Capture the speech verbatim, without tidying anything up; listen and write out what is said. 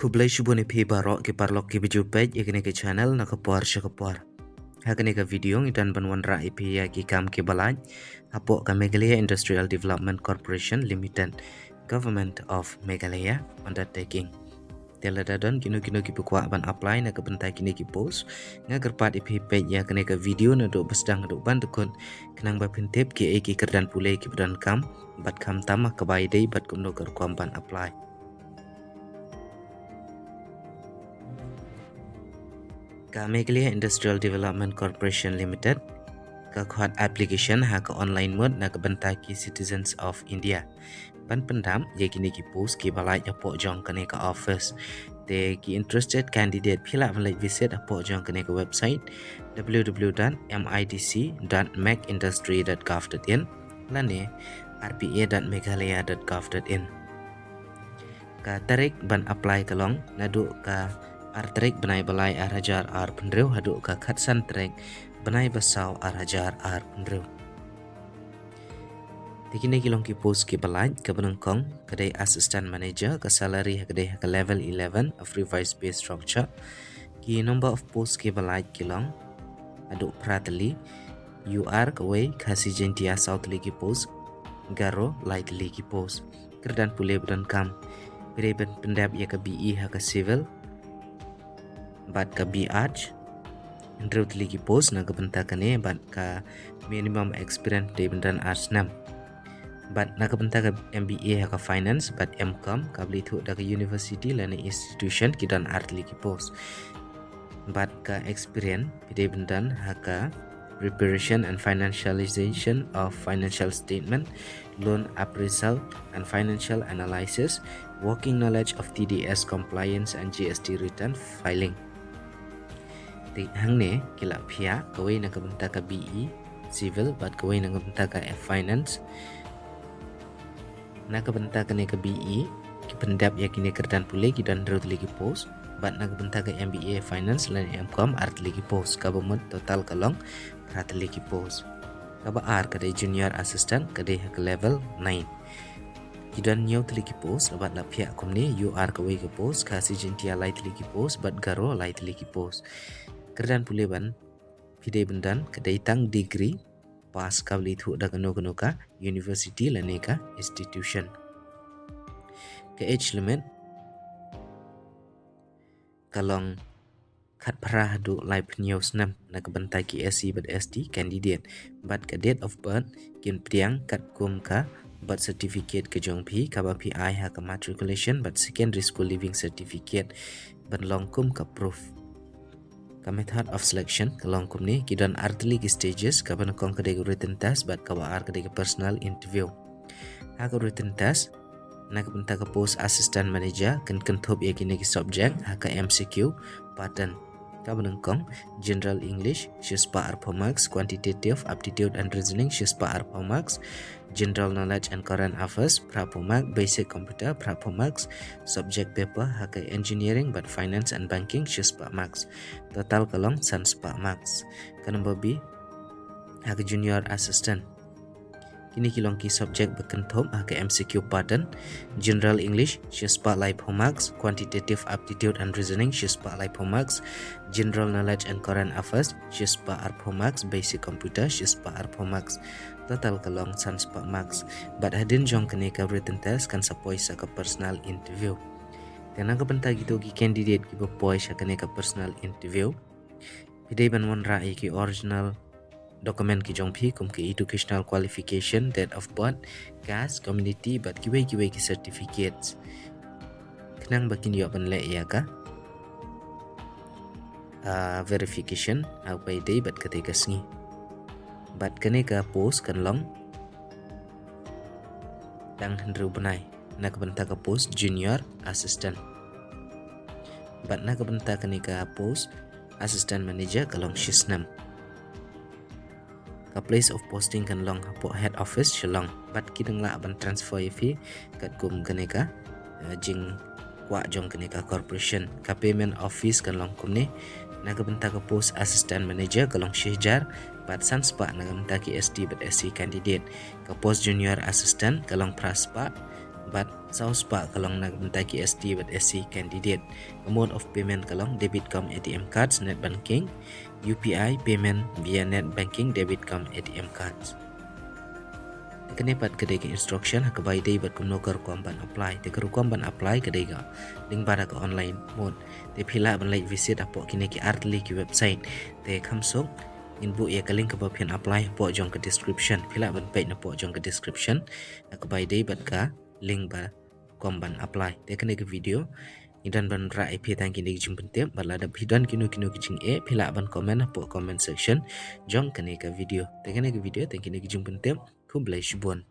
Khublei shibun ïa phi baroh ki paralok kiba ju peit ïa kane ka channel na ka por sha ka por. Ha kane ka video ngi dang ban wanrah ïa phi ïa ki kam kiba lait hapoh ka Meghalaya Industrial Development Corporation Limited, Government of Meghalaya undertaking. Te lada don kino kino kiba kwah ban apply na ka bynta kine ki post, nga kyrpad ïa phi peit ïa kane ka video naduh ba sdang haduh ban da kut, khnang ba phin tip kiei ki kyrdan pule kiba donkam bad khamtam ha kaba ïadei bad kumno ka rukom ban apply. Ka Meghalaya Industrial Development Corporation Limited ka khot application ha ka online mode na ka bynta ki citizens of India ban pyndap ïa kine ki post kiba lait hapoh jong kane ka office. Te ki interested candidate phi lah ban leit visit hapoh jong kane ka website w w w dot m i d c dot mec industry dot gov dot in lane r p a dot meghalaya dot gov dot in. Ka tarik ban apply ka long naduh ka ar tarik bnai ba lai ar hajar arphew hynriew haduh ka khatsan tarik bnai ba saw ar hajar arphew hynriew. Te kine ki long ki post kiba lait, kaba nyngkong ka dei assistant manager, ka salary ha ka dei ha ka level eleven of revised pay structure. Ki number of post kiba lait ki long haduh phra tylli, U R kawei, Khasi Jaintia saw tylli ki post, Garo lai tylli ki post. Kyrdan pule ba donkam, phi dei ban pyndap ïa ka B E ha ka civil bad ka B Arch, hynriew tylli ki post na ka bynta kane, bad ka minimum experience dei ban don ar snem. Bad na ka bynta ka M B A ha ka finance bad M Com kaba la ithuh da ka university lane institution ki don ar tylli ki post. Bad ka experience phi dei ban don ha ka preparation and financialization of financial statement, loan appraisal and financial analysis, working knowledge of T D S compliance and G S T return filing. Te hangne ki la phiah, kawei na ka bynta ka B E civil bad kawei na ka bynta ka F finance. Na ka bynta kane ka B E ki pyndap ïa kine kyrdan pule ki don hynriew tylli ki post, bad na ka bynta ka M B A finance lane M Com ar tylli ki post, kaba mut total ka long phra tylli ki post. Kaba ar ka dei junior assistant, ka dei ha ka level nine. Ki don hynñiew tylli ki post, bad la phiah kumne, U R kawei ka post, Khasi Jaintia lai tylli ki post bad Garo lai tylli ki post. Kyrdan pule ba phi dei ban don ka dei tang degree pass kaba la ithuh da kano kano ka university lane ka institution. Ka age limit ka long khatphra haduh laiphew hynñiew snem na ka bynta ki S C bad S T candidate, bad ka date of birth kin pdiang katkum ka birth certificate ka jong phi kaba phi ai ha ka matriculation bad secondary school leaving certificate ban long kum ka proof. Ka method of selection ka long kumne, ki don ar tylli ki stages, kaba nyngkong ka dei ka written test bad kaba ar ka dei ka personal interview. Ha ka written test, na ka bynta ka post assistant manager kin kynthup ïa kine ki subject ha ka M C Q pattern. Kaba nyngkong, general English shispah arphew marks, quantitative aptitude and reasoning shispah arphew marks, general knowledge and current affairs phraphew mark, basic computer phraphew marks, subject paper ha ka engineering bad finance and banking shispah marks. Total ka long sanspah marks. Ka number B ha ka junior assistant. Kine ki long ki subject ba kynthup ha ka M C Q pattern: general English shispah laiphew marks, quantitative aptitude and reasoning shispah laiphew marks, general knowledge and current affairs shispah arphew marks, basic computer shispah arphew marks. Total ka long sanspah marks. Bad hadien jong kane ka written test kan sa poi sa ka personal interview. Te na ka bynta kito ki candidate kiba poi sha kane ka personal interview, phi dei ban wanrah ïa ki original document ki jong phi kum ki educational qualification, date of birth, caste, community bad kiwei kiwei ki certificates, khnang ba kin ïoh ban leh ïa ka ah, verification ha kaba ïadei bad katei ka sngi. Bad kane ka post kan long tang hynriew bnai na ka bynta ka post junior assistant. Bad na ka bynta kane ka post assistant manager ka long shisnem. Ka place of posting kan long hapoh head office Shillong. Bad ki dang lah ban transfer ïa phi katkum kane ka, eh, jingkwah jong kane ka corporation. Ka payment of fees kan long kumne: na ka bynta ka post assistant manager ka long shi hajar bad sanspah na ka bynta ki S T bad S C candidate. Ka post junior assistant ka long phra spah bad saw spah ka long na ka bynta ki S T bad S C candidate. Ka mode of payment ka long debit cum A T M cards, net banking, U P I payment via net banking, debit cum A T M cards. Te kane pat ka dei ka instruction ha kaba ïadei bad kumno ka rukom ban apply. Te ka rukom ban apply ka dei ka lyngba da ka online mode. Te phi lah ban leit visit hapoh kine ki artylli ki website. Te kham suk, ngin buh ïa ka link kaba phin apply hapoh jong ka description. Phi lah ban peit napoh jong ka description ha kaba ïadei bad ka link ba rukom ban apply. Te kane ka video ngi don ban rah ïa phi tang kine ki jingpyntip, bad lada phi don kino kino ki jingeh, phi lah ban comment hapoh comment section jong kane ka video. Te kane ka video tang kine ki jingpyntip. Khublei shibun.